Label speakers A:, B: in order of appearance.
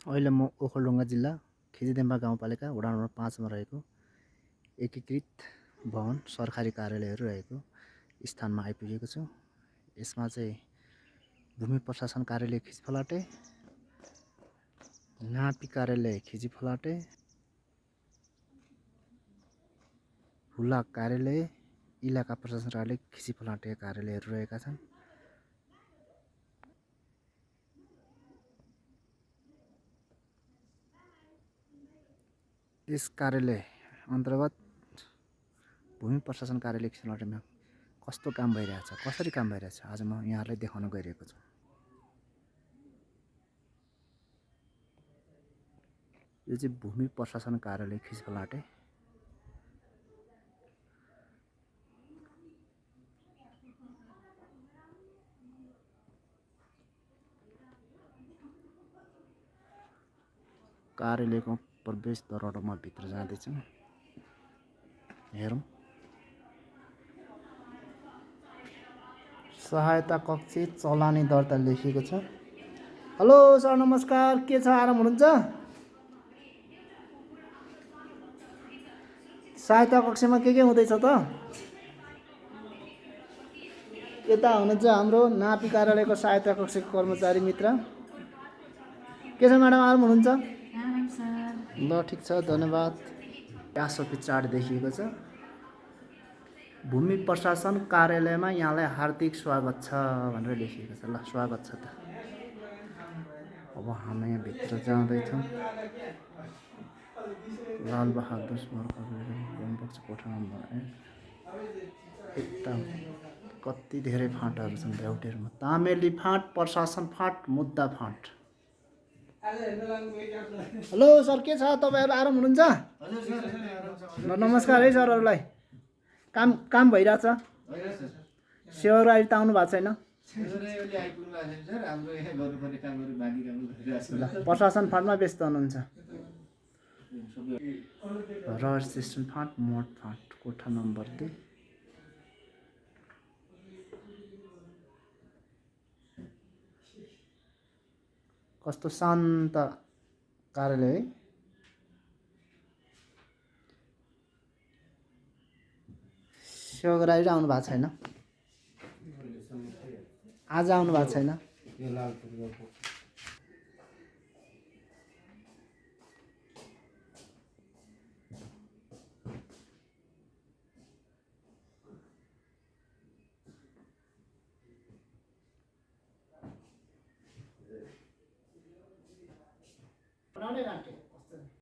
A: अहिले म ओखलढुङ्गा जिल्ला खिचिदेम्बा गाउँपालिका वडा नम्बर 5 मा रहेको एकीकृत भवन सरकारी कार्यालयहरू रहेको स्थानमा आइपुगेको छु। यसमा चाहिँ भूमि प्रशासन कार्यालय खिचिफलाटे, नापी कार्यालय खिचिफलाटे, हुलाक कार्यालय, इलाका प्रशासन कार्यालय खिचिफलाटे कार्यालयहरू रहेका छन्। यस कार्यालय अन्तर्गत भूमि प्रशासन कार्यालय खिचिफलाटेमा कस्तो काम भइरहेछ, कसरी काम भइरहेछ आज म यहाँहरूलाई देखाउन गइरहेको छु। यो चाहिँ भूमि प्रशासन कार्यालय खिचिफलाटे। कार्यालयको प्रवेशद्वारबाट म भित्र जाँदैछु। हेरौँ। सहायता कक्ष चलानी दर्ता लेखिएको छ। हेलो सर, नमस्कार। के छ, आराम हुनुहुन्छ? सहायता कक्षमा के हुँदैछ त? यता हुनुहुन्छ हाम्रो नापी कार्यालयको सहायता कक्षको कर्मचारी मित्र। के छ म्याडम, आराम हुनुहुन्छ? ल, ठिक छ, धन्यवाद। SOP चार्ट देखिएको छ। भूमि प्रशासन कार्यालयमा यहाँलाई हार्दिक स्वागत छ भनेर लेखिएको छ। ल, स्वागत छ त। अब हामी यहाँ भित्र जाँदैछौँ। लालबहादुर बोर्डपक्ष कोठा नम्बर 1। यता कति धेरै फाँटहरू छन् एउटैमा। तामेली फाँट, प्रशासन फाँट, मुद्दा फाँट। हेलो सर, के छ, तपाईँहरू आराम हुनुहुन्छ? ल, नमस्कार है सरहरूलाई। काम भइरहेछ? सेवाहरू अहिले त आउनु भएको छैन? प्रशासन फाँटमा व्यस्त हुनुहुन्छ। रजिस्ट्रेसन फाँट, मोड फाँट, कोठा नम्बर 2। कस्तो शान्त कार्यालय है। सेवाग्राही आउनु भएको छैन? आज आउनु भएको छैन?